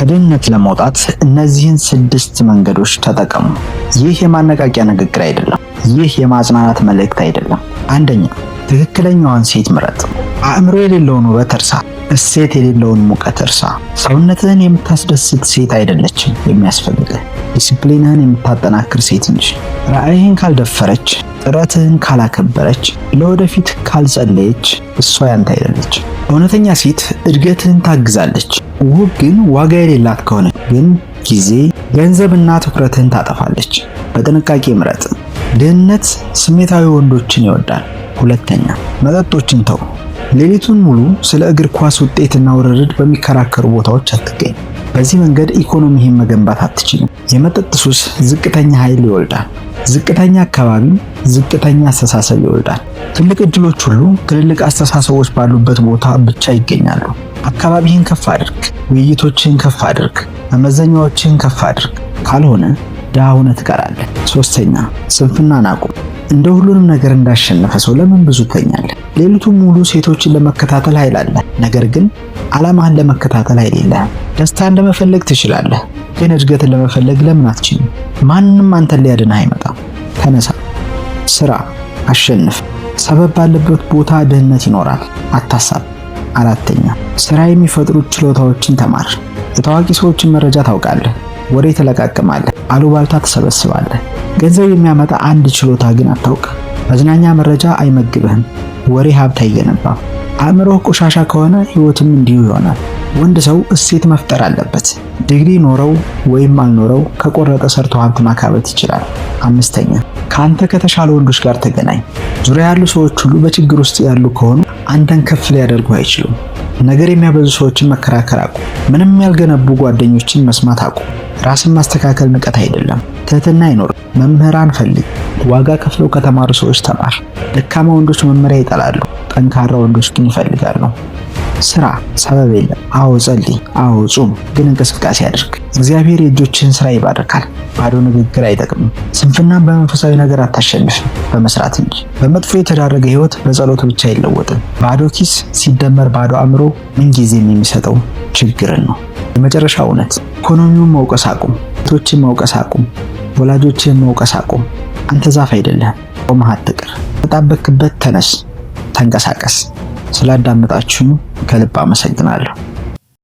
ከድህነት ለመውጣት እነዚህን ስድስት መንገዶች ተጠቀሙ። ይህ የማነቃቂያ ንግግር አይደለም። ይህ የማጽናናት መልእክት አይደለም። አንደኛ፣ ትክክለኛዋን ሴት ምረጥ። አእምሮ የሌለውን ውበት እርሳ። እሴት የሌለውን ሙቀት እርሳ። ሰውነትህን የምታስደስት ሴት አይደለችም የሚያስፈልግህ፣ ዲስፕሊንህን የምታጠናክር ሴት እንጂ። ራዕይህን ካልደፈረች፣ ጥረትህን ካላከበረች፣ ለወደፊት ካልጸለየች እሷ ያንተ አይደለች። እውነተኛ ሴት እድገትህን ታግዛለች። ውብ ግን ዋጋ የሌላት ከሆነ ግን ጊዜ፣ ገንዘብና ትኩረትህን ታጠፋለች። በጥንቃቄ ምረጥ። ድህነት ስሜታዊ ወንዶችን ይወዳል። ሁለተኛ፣ መጠጦችን ተው። ሌሊቱን ሙሉ ስለ እግር ኳስ ውጤትና ውርርድ በሚከራከሩ ቦታዎች አትገኝ። በዚህ መንገድ ኢኮኖሚህን መገንባት አትችልም። የመጠጥ ሱስ ዝቅተኛ ኃይል ይወልዳል። ዝቅተኛ አካባቢም ዝቅተኛ አስተሳሰብ ይወልዳል። ትልቅ እድሎች ሁሉ ትልልቅ አስተሳሰቦች ባሉበት ቦታ ብቻ ይገኛሉ። አካባቢህን ከፍ አድርግ፣ ውይይቶችህን ከፍ አድርግ፣ መመዘኛዎችህን ከፍ አድርግ። ካልሆነ ድሃ ሆነህ ትቀራለህ። ሶስተኛ፣ ስንፍናን አቁም። እንደ ሁሉንም ነገር እንዳሸነፈ ሰው ለምን ብዙ ትተኛለህ? ሌሊቱን ሙሉ ሴቶችን ለመከታተል ኃይል አለ፣ ነገር ግን ዓላማህን ለመከታተል ኃይል የለህም። ደስታን ለመፈለግ ትችላለህ፣ ግን እድገትን ለመፈለግ ለምን አትችልም? ማንም አንተን ሊያድንህ አይመጣም። ተነሳ፣ ስራ፣ አሸንፍ። ሰበብ ባለበት ቦታ ድህነት ይኖራል። አታሳብ። አራተኛ፣ ስራ የሚፈጥሩ ችሎታዎችን ተማር። የታዋቂ ሰዎችን መረጃ ታውቃለህ፣ ወሬ ትለቃቅማለህ፣ አሉባልታ ትሰበስባለህ። ገንዘብ የሚያመጣ አንድ ችሎታ ግን አታውቅም። መዝናኛ መረጃ አይመግብህም። ወሬ ሀብት አይገነባም። አእምሮህ ቆሻሻ ከሆነ ህይወትም እንዲሁ ይሆናል። ወንድ ሰው እሴት መፍጠር አለበት። ዲግሪ ኖረው ወይም አልኖረው ከቆረጠ ሰርቶ ሀብት ማካበት ይችላል። አምስተኛ፣ ከአንተ ከተሻሉ ወንዶች ጋር ተገናኝ። ዙሪያ ያሉ ሰዎች ሁሉ በችግር ውስጥ ያሉ ከሆኑ አንተን ከፍ ሊያደርጉ አይችሉም። ነገር የሚያበዙ ሰዎችን መከራከር አቁም። ምንም ያልገነቡ ጓደኞችን መስማት አቁም። ራስን ማስተካከል ንቀት አይደለም፣ ትህትና አይኖርም። መምህራን ፈልግ። ዋጋ ከፍለው ከተማሩ ሰዎች ተማር። ደካማ ወንዶች መመሪያ ይጠላሉ፣ ጠንካራ ወንዶች ግን ይፈልጋሉ። ስራ፣ ሰበብ የለም። አዎ ጸልይ፣ አዎ ጹም፣ ግን እንቅስቃሴ አድርግ። እግዚአብሔር የእጆችህን ስራ ይባርካል። ባዶ ንግግር አይጠቅምም። ስንፍናን በመንፈሳዊ ነገር አታሸንፍም፣ በመስራት እንጂ። በመጥፎ የተዳረገ ህይወት በጸሎት ብቻ አይለወጥም። ባዶ ኪስ ሲደመር ባዶ አእምሮ ምንጊዜም የሚሰጠው ችግርን ነው። የመጨረሻ እውነት፣ ኢኮኖሚውን መውቀስ አቁም። ሴቶችን መውቀስ አቁም። ወላጆችህን መውቀስ አቁም። አንተ ዛፍ አይደለህም፣ ቆመህ አትቅር። ተጣበክበት ተነስ፣ ተንቀሳቀስ። ስላዳመጣችሁኝ ከልብ አመሰግናለሁ።